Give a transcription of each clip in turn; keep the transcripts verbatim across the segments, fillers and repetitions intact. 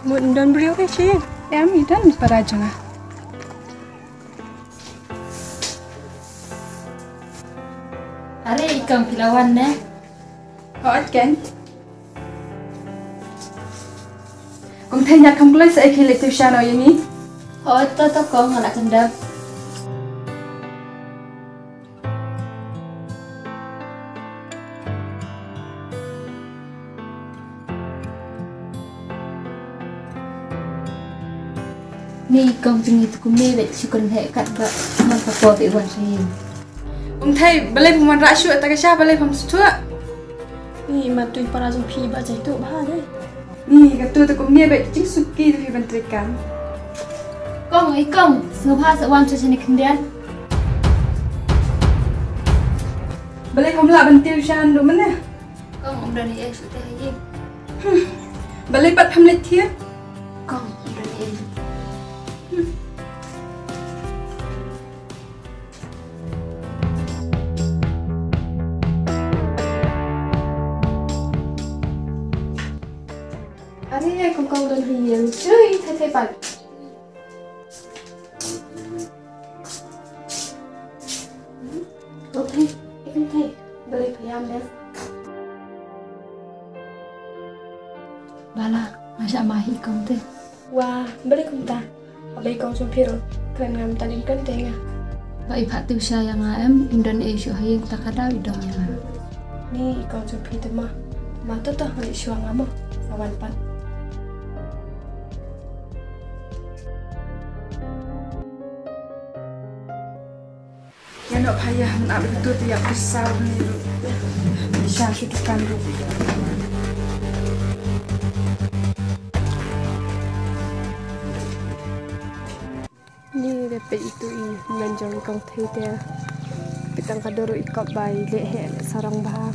Mut don briew hi shi. Em i don para jong nga. Are i kong phi la wan ne? Hooid kong. Kong Thei, ngat kham kloi sa ïa ki leit tuition ïa ngi. Hooid to to kong, nga la kyndep. Ni kong jong ngi tu kumne bad shu kren heh kat ba man ka por te wan sha ïing. Kong Thei, balei pham wan rah shuh ta ka sha, balei pham sngewthuh? Ni ma tu para jong phi ba jai tu bha dei. Ni ka tu tu kumne bad jingsuk ki tu phi ban trei kam. Kong, i kong, sngewbha sa wan sha shane khyndiat. Balei pham lah ban tuition ruh mynne? Kong, ym don ei ei shuh te ha ïing. Hmm. Balei pat pham leit thied? Kong, ym don ei ei. Hmm. Are ïa kong kong don ha ïing. Chui, thei thei pat. Kong Thei, eh, Kong Thei, balei phi ïam ne? Bala, nga shah mad hi kong te. Wa, balei kumta? Haba i kong jong phi ruh kren ngam tang ym kren te nga. Ba i phah tuition ïa nga em, ym don ei shuh ha ïing, ta ka daw i dom ïa nga. Ni i kong jong phi te ma. Ma to to, ngi shuwa nga mo. Sa wan pat. Ïa noh pha ïa, ngan ap ïa ka tur te ïa pisa ni ruh. Pisa shu dukan ruh. Ni da peit itu i hynmen jong i kong Thei te. Peit tang ka dur ruh i kop ba i leh heh leh sarong bha.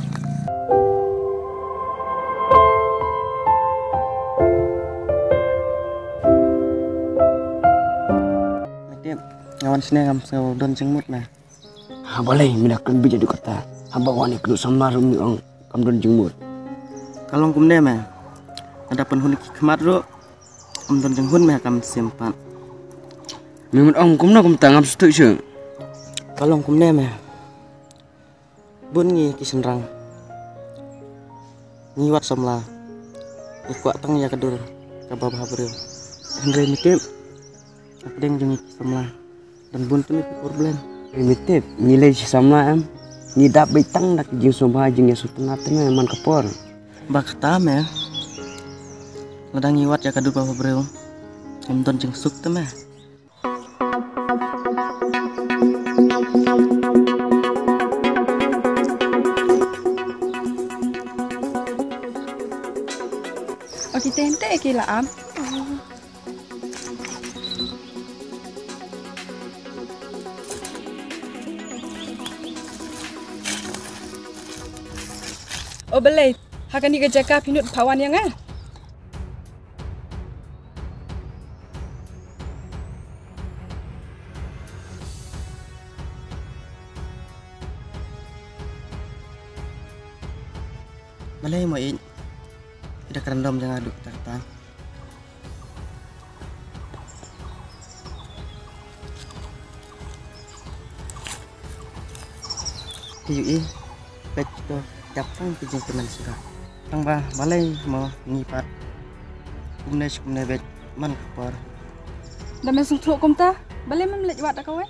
Tip, nga wan shane ngam sngew don jingmut me. Ha balei me da kren beit haduh katta? Haba wan ïakynduh samla ruh me ong kam don jingmut. Ka long kumne me. Nga da pynhun ki khmat ruh ym don jinghun me ha ka mynsiem pat. Me mut ong kumno kumta, ngam sngewthuh shuh. Ka long kumne me. Bun ngi ki shynrang ngi wad samla, ngi kwah tang ïa ka dur kaba bha briew. Hynrei me tip, hapdeng jong ngi ki samla don bun tymmen ki problem. Hynrei me tip, ngi lei shi samla em, ngi dap beit tang da ki jingsngewbha jingïasngewtynnat te me man ka por. Ba kata me, lada ngi wad ïa ka dur bha briew, ym don jingsuk te me. O ki tente ki la ap. O balei, ha kane ka jaka phi nud phah wan ïa nga? Balei mo ïeit, phi da kren dom jong nga haduh katta katta? Phi ïohi, peit to, dap tang ki jingkmen suda. Tang ba balei mo ngi pat kumne shi kumne beit man ka por. Da me sngewthuh kumta, balei mem leit wad da kawei?